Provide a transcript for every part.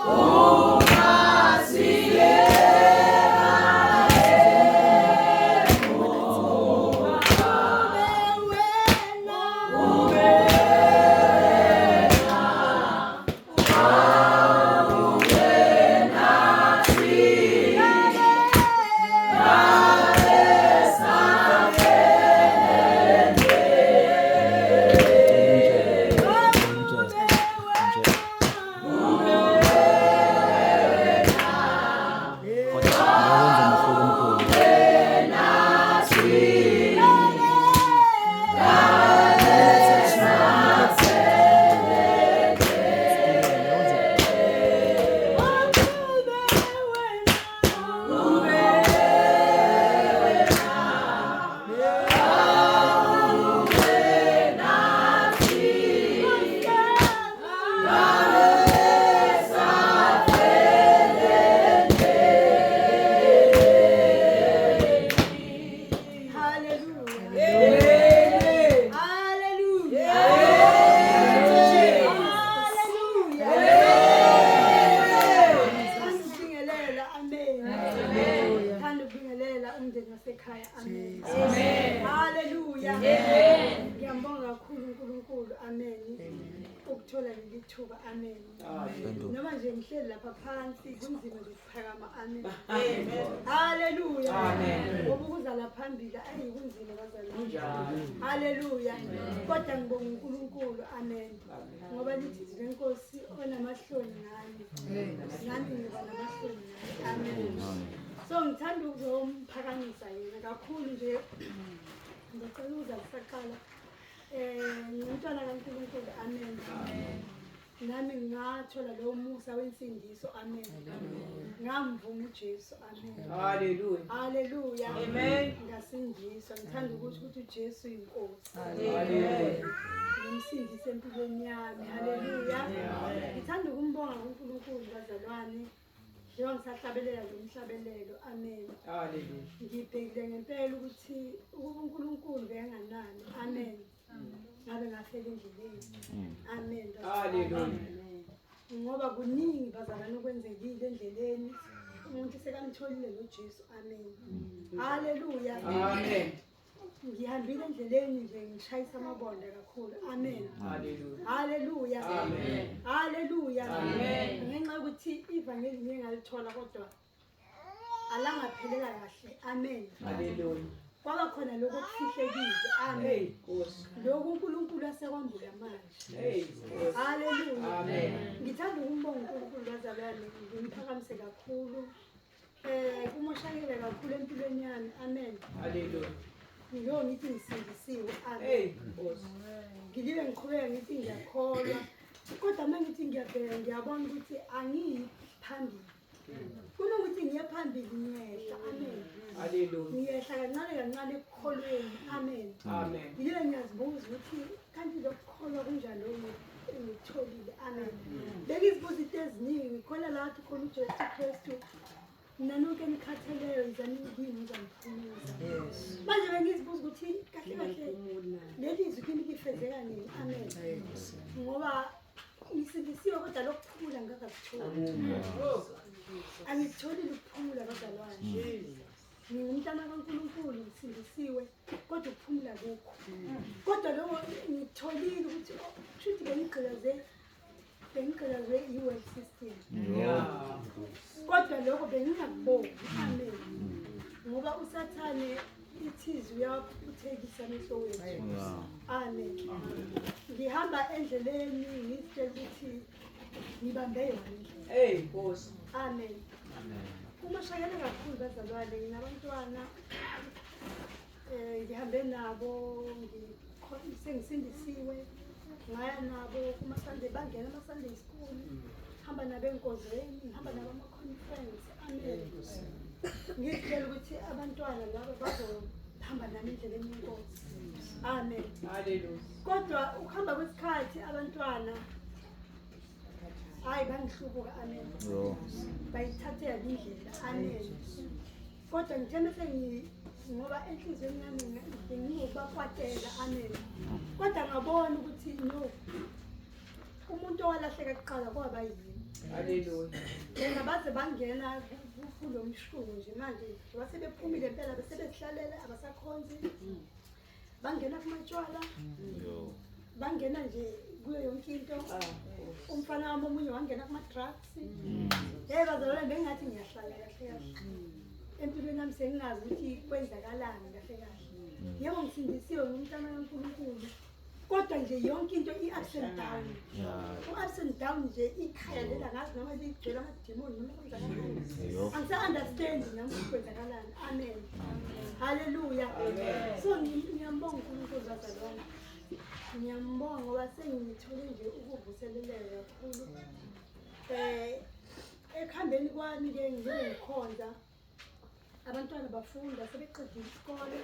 Kodwa ngakwenza umehluko omkhulu. Hallelujah. Hallelujah. Hallelujah. Ngibingelela, amen. Ngithanda ukubingelela umndeni wasekhaya, amen. Hallelujah. Ngiyambonga kakhulu uNkulunkulu, amen. Ukuthola leli thuba, amen. Noma nje ngihleli lapha phansi kunzima nje ukuphakama, amen. Hallelujah. Ngoba ukuza la phambili ayi kunzima bazalwane. Hallelujah. Kodwa ngibonga uNkulunkulu, amen. Ngoba lithi izwi lenkosi onamahloni ngami. Nami ngiba namahloni ngami. Amen. So ngithanda ukuzomphakamisa yena kakhulu nje. Ngicela ukuza kusaqala. Ngumntwana kaNkulunkulu, amen. Nami ngathola lowo musa wensindiso, amen. Ngamvuma uJesu, amen. Hallelujah. Haleluya. Amen. Ngasindiswa. Ngithanda ukusho ukuthi uJesu uyinkosi. Hallelujah. Ngimsindise empilweni yami. Haleluya. Ngithanda ukumbonga uNkulunkulu bazalwane. Njengoba ngisahlabelela lo mhlabelelo, amen. Hallelujah. Ngibhekile ngempela ukuthi ukuba uNkulunkulu bekanganami, amen. Ngabe ngafela endleleni. Amen. Hallelujah. Ngoba kuningi bazalwane okwenzekile endleleni. Umuntu sekamtholile noJesu, amen. Haleluya. Amen. Ngihambile endleleni nje ngishayisa amabonda kakhulu. Amen. Hallelujah. Haleluya. Amen. Haleluya. Amen. Ngenxa yokuthi ivangeli ngiye ngalithola kodwa alangaphelela kahle. Amen. Hallelujah. Kwaba khona lokho okufihlekile. Amen. Hey, Nkosi. Lokhu uNkulunkulu asekwambula manje. Hey, Nkosi. Haleluya. Amen. Ngithanda ukumbonga uNkulunkulu bazalwane, ngimphakamise kakhulu. Kumoshakele kakhulu empilweni yami. Amen. Hallelujah. Ngilo ngithi ngisindisiwe. Amen. Hey, Nkosi. Ngilibe ngiqhubeka ngithi ngiyakholwa. Kodwa uma ngithi ngiyabheka ngiyabona ukuthi angiyi phambili. Kunokuthi ngiye phambili ngiyehla. Amen. Hallelujah. Ngiyehla kancane kancane ekukholweni. Amen. Amen. Ngilibe ngiyazibuza ukuthi kanti lokukholwa kunjani lokhu engikutholile. Amen. Bengizibuza into eziningi ngikholwa lapho khona uJesu Kristu. Mina nonke enikhatheleyo yizani kimi ngizaniphumuza. Manje bengizibuza ukuthi kahle kahle leli zwi kimi lifezeka nini. Amen. Ngoba ngisindisiwe kodwa lokuphumula ngingakakutholi. Angikutholile ukuphumula bazalwane. Ngingumntana kaNkulunkulu ngisindisiwe kodwa ukuphumula kukho. Kodwa lokho ngikutholile ukuthi oh, kushuthi bengigqilazwe i-world system. Yeah. Kodwa lokho bengingakuboni. Amen. Ngoba uSathane ithizi uyaphuthekisa amehlo wethu. Amen. Ngihamba endleleni ngizitshela ukuthi ngibambe yona indlela. Hey, Nkosi. Amen. Kumoshakele kakhulu bazalwane, nginabantwana ngihambe nabo sengisindisiwe ngaya nabo kuma-Sunday bangena ama-Sunday school hamba nabo enkonzweni ngihamba nabo ama-conference. Amen. Ngizitshela ukuthi abantwana laba bazohamba nami endleleni yenkosi. Amen. Hallelujah. Kodwa ukuhamba kwesikhathi abantwana hayi bangihlubuka. Amen. Bayithathela indlela. Amen. Kodwa ngithe mase ngoba enhliziyweni yami bengingokubakwatela. Amen. Kodwa ngabona ukuthi no Umuntu owalahleka kuqala kwaba yimi. Haleluya. Yena baze bangena kulo mshungu nje manje njengoba sebephumile impela besebezihlalela abasakhonzi. Bangena kumatshwala, bangena nje kuyo yonke into. Umfana wami omunye wangena kuma-drugs. Hey bazalwane, bengingathi ngiyahlala kahle kahle. Empilweni yami sengingazi ukuthi kwenzakalani kahle kahle. Yebo, ngisindisiwe, ngumntana kaNkulunkulu. Kodwa nje yonke into i-ups and down. U-ups and down nje, ikhaya lela ngazi noma ligcwele amadimoni noma kwenzakalani. Angisa-understand nami ukuthi kwenzakalani. Amen. Haleluya. So ngiyambonga uNkulunkulu bazalwane. Ngiyambonga ngoba sengithole nje ukuvuseleleka kakhulu. Ekuhambeni kwami ke ngibe ngikhonza, abantwana bafunda, sebeqedile isikole,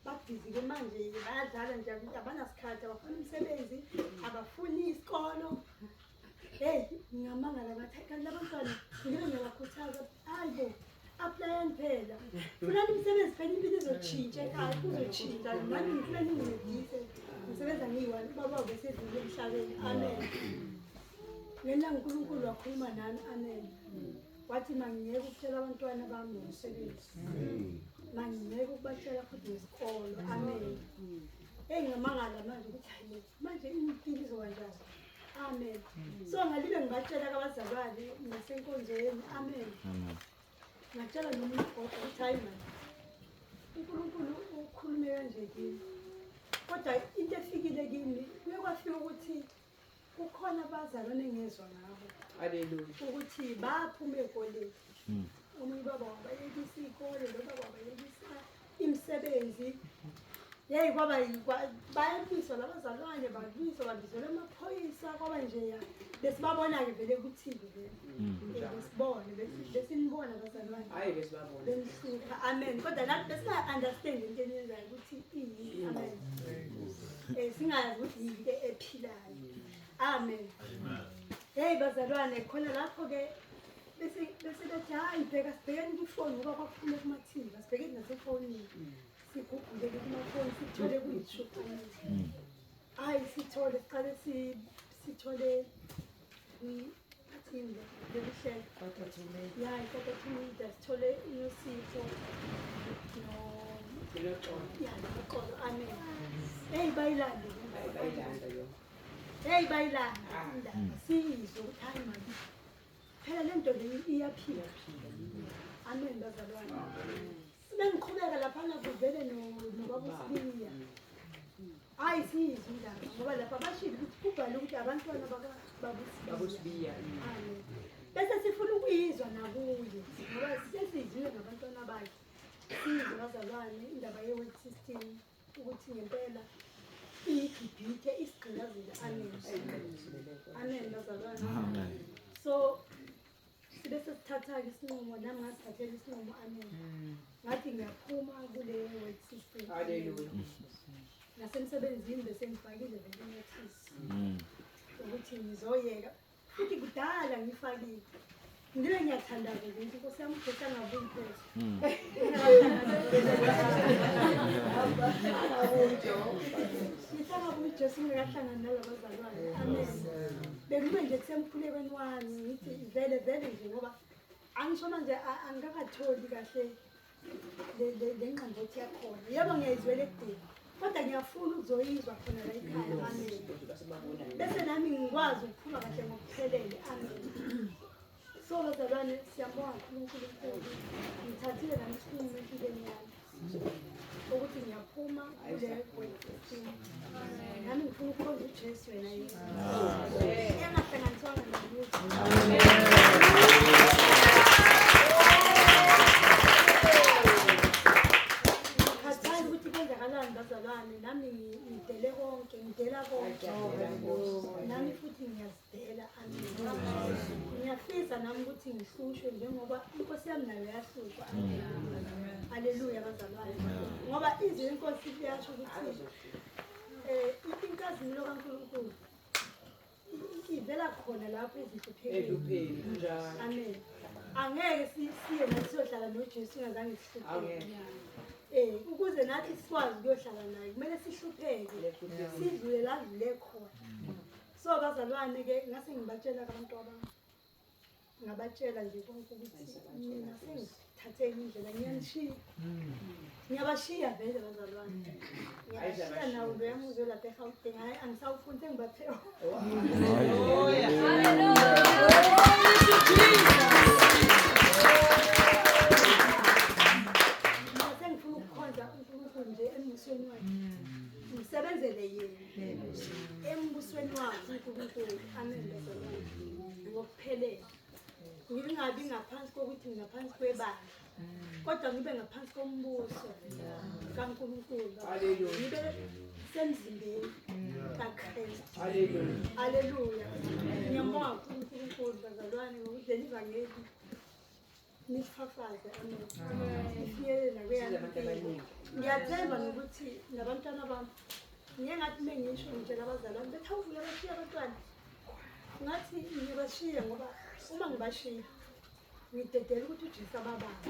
babhizi-ke manje, bayadlala nje, abanasikhathi, abafuni umsebenzi, abafuni isikolo. Heyi, ngingamangala ngathi, "Hayi, kanti labantwana ngibe ngiyabakhuthaza, hayi bo, apply-ani phela, funani umsebenzi phela, impilo izotshintsha ekhaya, kuzotshintsha nami ngifuna ningincedise." Ngisebenza ngiyi-one, ubaba wabo besedlule emhlabeni. Amen. Ngelanga uNkulunkulu wakhuluma nami, amen, wathi mangiyeke ukutshela abantwana bami ngomsebenzi, mangiyeke ukubatshela futhi ngesikolo. Amen. Eyi, ngamangala manje ukuthi hayi, manje impilo izoba njani. Amen. So ngalibe ngibatshela kabazalwane nasenkonzweni. Amen. Ngatshela nomunye ugogo ukuthi hayi mani, uNkulunkulu ukhulume kanje kimi, kodwa into efikile kimi kuye kwafika ukuthi kukhona abazalwane engezwa ngabo Haleluya. ukuthi baphuma ey'koleni. Omunye ubaba wabayekisa iy'kole, lo baba wabayekisa imisebenzi. Yeyi, kwaba bayalwiswa labazalwane, balwiswa, babizelwa amaphoyisa, kwaba njeya. Besibabona-ke vele ku-TV vele. Besibone, besinibona abazalwane Hayi, besibabona. benihlupha. Amen. Kodwa nathi besinga-understand into eniyenzayo ukuthi iyini. Amen. Singayazi ukuthi yinto ephilayo. Amen. Hey bazalwane, khona lapho-ke bese bethi hayi, bheka, sibhekeni kwifoni ngoba kwakuphuma kuma-TV, asibhekeni nasefonini, sigugulele kumafoni, sithole kuyi-YouTube. Amen. Hayi, sithole, siqale sithole athini leli hlelo ya iKota Media, sithole uNosipho no Nginoxolo. Ya, noxolo. Amen. Hey, bayilande. Hayi, bayilanda yo. Hey, bayilanda indaba, siyizwe ukuthi hayi mani, phela le nto le iyaphila. Amen bazalwane. Sibe ngiqhubeka laphana, kuvele nobaba uSibiya. Hayi, siyizwe indaba ngoba lapha bashilo ukuthi kubhalwe ukuthi abantwana bakababa Baba uSibiya. uSibiya. Amen. Bese sifuna ukuyizwa nakuye ngoba sesiyizwile ngabantwana bakhe. Sizwe bazalwane indaba ye-world system ukuthi ngempela iyiGibhithe, isigqilazile. Amen. Amen bazalwane. Amen. So sibe sesithatha-ke isinqumo, nami ngasithathela isinqumo. Amen. Ngathi ngiyaphuma kule world system. Haleluya. Nasemsebenzini bese ngifakile vele i-notice ukuthi ngizoyeka, futhi kudala ngifakile. Ngibe ngiyathandaza nje ngithi, "Nkosi yami, uJesu angabuyi phela." Ngithi angabuyi uJesu ngingakahlangani nalabazalwane. Amen. Bengibe nje kusemkhulekweni wami, ngithi vele vele nje ngoba angisho manje angikakatholi kahle le ngqambothi yakhona. Yebo, ngiyayizwela ekudeni, kodwa ngiyafuna ukuzoyizwa khona la ekhaya. Amen. Bese nami ngikwazi ukuphuma kahle ngokuphelele. Amen. So bazalwane, siyambonga kakhulu uNkulunkulu. Ngithathile nami isinqumo empilweni yami ukuthi ngiyaphuma kule world system. Nami ngifuna ukukhonza uJesu yena yedwa, engahlanganiswanga nalutho. Ngikhathali ukuthi kwenzakalani bazalwane, nami ngidele konke, ngidela konke nami futhi ngiyazidela. Amen. Ngiyafisa nami ukuthi ngihlushwe njengoba inkosi yami nayo yahlushwa. Amen. Haleluya bazalwane, ngoba izwi lenkosi liyasho ukuthi inkazimulo kaNkulunkulu ivela khona lapho ezinhluphekweni. Ehlupheni kunjalo. Amen. Angeke siye nathi siyohlala noJesu singazange sihlupheke. Angeke. Ukuze nathi sikwazi ukuyohlala naye kumele sihlupheke, sidlule la dlule khona. So bazalwane-ke ngase ngibatshela abantu abami, ngabatshela nje konke ukuthi mina sengithathe enye indlela, ngiyanishiya, ngiyabashiya vele bazalwane, ngiyabashiya. Nawo loya muzi olapha eGauteng, hhayi angisawufuni, sengibathe. Mina sengifuna ukukhonza uNkulunkulu nje embusweni wakhe, ngisebenzele yena embusweni wakhe uNkulunkulu. Amen bazalwane, ngokuphelele, ngingabi ngaphansi kokuthi ngaphansi kwebandla, kodwa ngibe ngaphansi kombuso kaNkulunkulu, Hallelujah. ngibe semzimbeni kaKristu. Hallelujah. Haleluya. Ngiyambonga kakhulu uNkulunkulu bazalwane ngokuthi leli vangeli nifafaze, amen, ifinyelele Siza abantu nakweyami. abaningi. Ngiyathemba nokuthi nabantwana bami, ngiye ngathi uma ngisho ngitshela abazalwane bethi, "Hawu, uyabashiya abantwana?" Ngathi ngiyabashiya ngoba uma ngibashiya ngidedela ukuthi uJesu ababambe,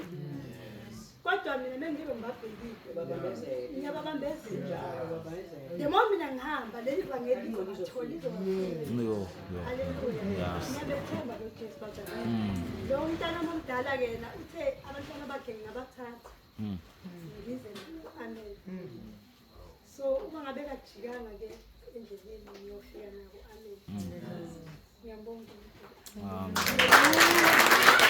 kodwa mina mengibe ngibabhekile. Babambezele. Ngiyababambezela. Njalo babambezele. The more mina ngihamba, leli vangeli lizobathola, lizobafinyelele. Yo, yo. Haleluya. Ngiyabethemba lo Jesu bazalwane. Lo mntana omdala-ke yena uthe abantwana bakhe ngingabathatha ngize nabo, amen. So uma ngabe kajikanga-ke endleleni, ngiyofika nabo, amen. Ngiyambonga uNkulunkulu. Amen.